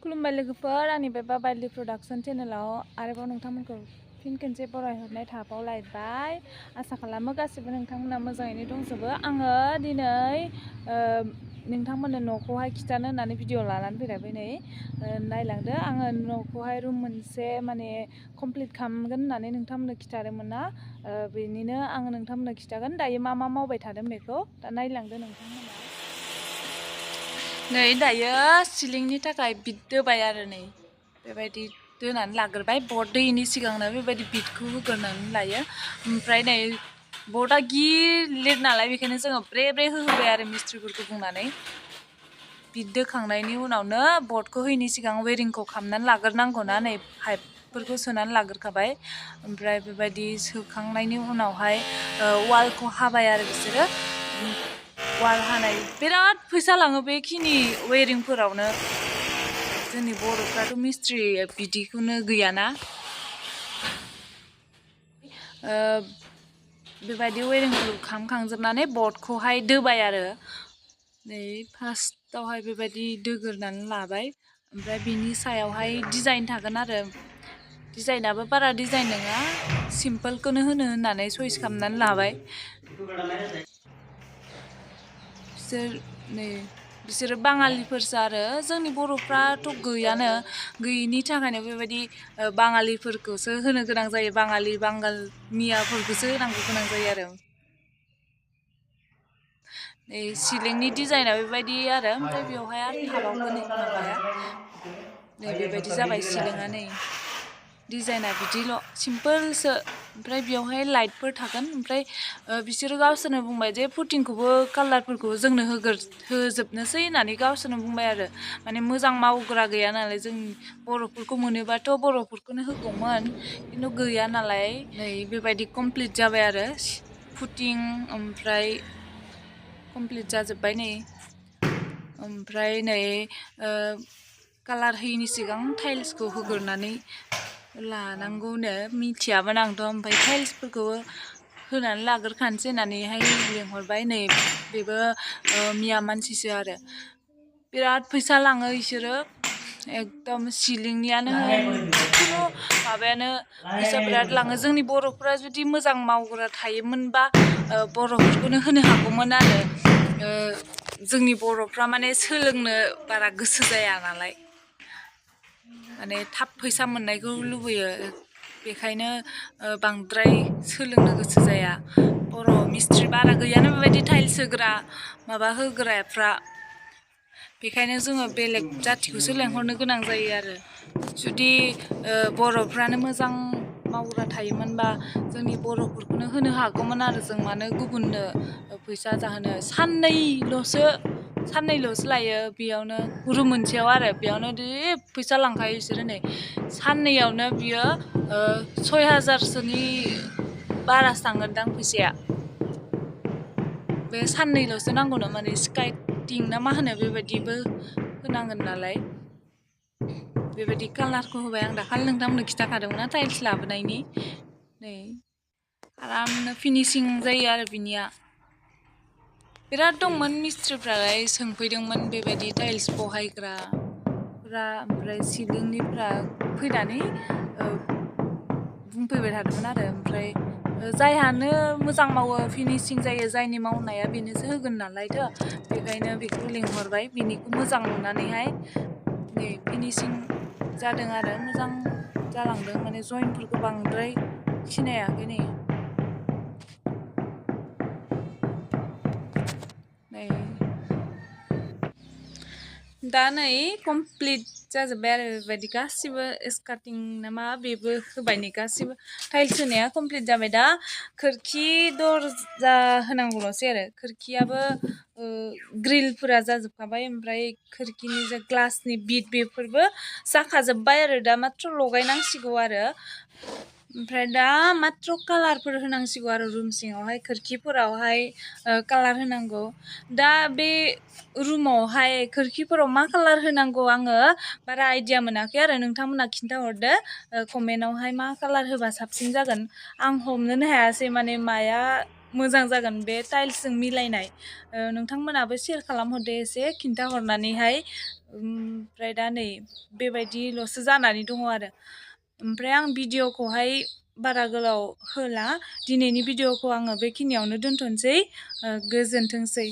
खुलुमबाय लोगोफोर आंनि बे BabaLdProduction चेनेलाव आरोबाव नोंथांमोनखौ फिन खनसे बरायहरनाय थाबावलायबाय। आसा खालामो गासिबो नोंथांमोना मोजाङैनो दंजोबो। आङो दिनै नोंथांमोननो न'खौहाय खिथानो होननानै भिडिअ लानानै फैबाय। नै नायलांदो, आङो न'खौहाय रुम मोनसे माने कमप्लिट खालामगोन होननानै नोंथांमोननो खिथादोंमोन ना, बेनिनो आङो नोंथांमोननो खिथागोन दायो मा मा मावबाय थादों बेखौ। दा नायलांदो नोंथांमोना। नै दायो सिलिंनि थाखाय बिट दोबाय आरो नै बेबायदि दोनानै लाग्रोबाय। बर्ड दैनि सिगांनो बेबायदि बिटखौ होग्रोनानै लायो। ओमफ्राय नै बर्डआ गिलिर नालाय बेखायनो जोङो ब्रे ब्रे होहोबाय आरो मिस्ट्रिफोरखौ बुंनानै। बिट दोखांनायनि उनावनो बर्डखौ होयैनि सिगां वेरिंखौ खालामनानै लाग्रोनांगौना, नै पाइपफोरखौ सोनानै लाग्रोखाबाय। ओमफ्राय बेबायदि सोखांनायनि उनावहाय वालखौ हाबाय आरो बिसोरो। वाल हानाय बिराद फैसा लाङो बेखिनि वेरिंफोरावनो। जोंनि बर'फ्राथ' मिस्ट्रि बिदिखौनो गैयाना। बेबायदि वेरिंखौ खालामखांजोबनानै बर्डखौहाय दोबाय आरो। नै फार्स्टआवहाय बेबायदि दोग्रोनानै लाबाय। ओमफ्राय बिनि सायावहाय डिजाइन थागोन आरो। डिजाइनाबो बारा डिजाइन नङा, सिम्पोलखौनो होनो होननानै चइस खालामनानै लाबाय। बिसोरो बाङालिफोरसो आरो। जोंनि बर'फ्राथ' गैयानो, गैयिनि थाखायनो बेबायदि बाङालिफोरखौसो होनो गोनां जायो। बाङालि बांगाल मियाफोरखौसो होनांगौ गोनां जायो आरो। नै सिलिंनि डिजाइना बेबायदि आरो। ओमफ्राय बेवहाय आरो थाबावगोन माबाया। नै बेबायदि जाबाय सिलिंआ। नै डिजाइना बिदिल' सिम्पोलसो। ओमफ्राय बेवहाय लाइटफोर थागोन। ओमफ्राय बिसोरो गावसोरनो बुंबाय जे पुटिंखौबो कालारफोरखौ जोंनो होजोबनोसै होननानै गावसोरनो बुंबाय आरो। माने मोजां मावग्रा गैया नालाय, जों बर'फोरखौ मोनोबाथ' बर'फोरखौनो होगौमोन, खिन्थु गैया नालाय। नै बेबायदि कमप्लिट जाबाय आरो पुटिं, ओमफ्राय कमप्लिट जाजोब्बाय नै। ओमफ्राय नै कालार होयिनि सिगां टाइल्सखौ होग्रोनानै लानांगौनो मिथियामोन आंथ'। ओमफ्राय टाइल्सफोरखौबो होनानै लाग्रोखानोसै होननानैहाय लिंहरबाय। नै बेबो मिया मानसिसो आरो। बिराद फैसा लाङो बिसोरो, एकदम सिलिंनियानो होन जिखुनु माबायानो फैसा बिराद लाङो। जोंनि बर'फोरा जुदि मोजां मावग्रा थायोमोनबा बर'फोरखौनो होनो हागौमोन आरो। जोंनि बर'फ्रा माने सोलोंनो बारा गोसो जाया नालाय, माने थाब फैसा मोननायखौ लुबैयो, बेखायनो बांद्राय सोलोंनो गोसो जाया। बर' मिस्ट्रि बारा गैयानो बेबायदि टाइल्स होग्रा माबा होग्राफ्रा। बेखायनो जोङो बेलेग जाथिखौसो लेंहरनो गोनां जायो आरो। जुदि बर'फ्रानो मोजां मावग्रा थायोमोनबा जोंनि बर'फोरखौनो होनो हागौमोन आरो जों। मानो गुबुननो फैसा जाहोनो। साननैल'सो लायो बेयावनो, रुम मोनसेयाव आरो। बेयावनो फैसा लांखायो बिसोरो। नै साननैयावनो बियो 6000सोनि बारासो थांगोनदां फैसाया। बे साननैल'सो नांगौनो, माने स्काइटिं ना मा होनो बेबायदिबो होनांगोन नालाय। बेबायदि कालारखौ होबाय। आं दाखालि नोंथांमोननो खिथाखादोंमोन ना टाइल्स लाबोनायनि। नै आरामनो फिनिशिं जायो आरो बिनिया। बिराद दंमोन मिस्ट्रिफ्रालाय, सोंफैदोंमोन बेबायदि टाइल्स बहायग्राफ्रा। ओमफ्राय सिलिंनिफ्रा फैनानै बुंफैबाय थादोंमोन आरो। ओमफ्राय जायहानो मोजां मावो, फिनिशिं जायो, जायनि मावनाया बेनोसो होगोन नालायथो, बेखायनो बेखौ लिंहरबाय। बेनिखौ मोजां नुनानैहाय नै फिनिशिं जादों आरो, मोजां जालांदों। माने जइनफोरखौ बांद्राय सिनायाखै। नै दा नै कमप्लिट जाजोब्बाय आरो। बेबायदि गासिबो स्कार्टिं ना मा बेबो होबाय। नै गासिबो टाइल्स होनाया कमप्लिट जाबाय। दा खोरखि दरजा होनांगौल'सै आरो। खोरखियाबो ग्रिलफोरा जाजोबखाबाय। ओमफ्राय खोरखिनि जा ग्लासनि बिट बेफोरबो जाखाजोब्बाय आरो। दा माथ्र' लगायनांसिगौ आरो। ओमफ्राय दा माथ्र' कालारफोर होनांसिगौ आरो। रुम सिङावहाय खोरखिफोरावहाय कालार होनांगौ। दा बे रुमावहाय खोरखिफोराव मा कालार होनांगौ आङो बारा आइडिया मोनाखै आरो। नोंथांमोना खिन्थाहरदो कमेन्टआवहाय मा कालार होबा साबसिन जागोन। आं हमनोनो हायासै माने माया मोजां जागोन बे टाइल्सजों मिलायनाय नोंथांमोनाबो सेयार खालामहरदो एसे खिन्थाहरनानैहाय ओमफ्राय दा नै बेबायदिल'सो जानानै दङ आरो ओमफ्राय आं भिडिअखौहाय बारा गोलाव होला दिनैनि भिडिअखौ आङो बेखिनियावनो दोनथ'नोसै गोजोनथोंसै